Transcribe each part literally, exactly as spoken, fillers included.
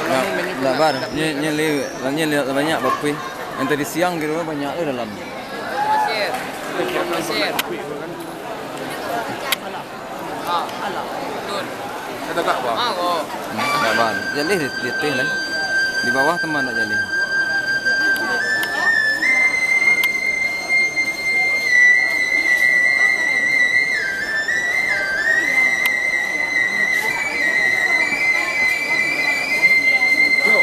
Ndak, ndak bar. Nyo, nyo li-, nyo li banyak bapuih. Yang tadi siang kiro banyak tu dalam. Ndak bar. Jaleh di, di ateh lai. Di bawah teman ndak jaleh. Yo.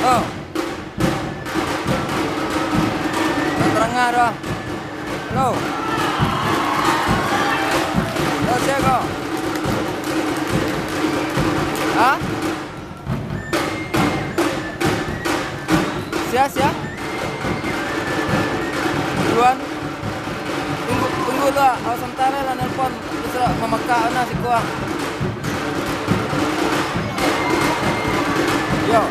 Yo. Ndak tarangah doh. Halo. Halo, sia ko? Ha? Sia, sia? Duluan. Tunggu, tunggu tu, ah. Awak santa lai lah nelpon. Bisa mamakak bana siko, ah. Yo.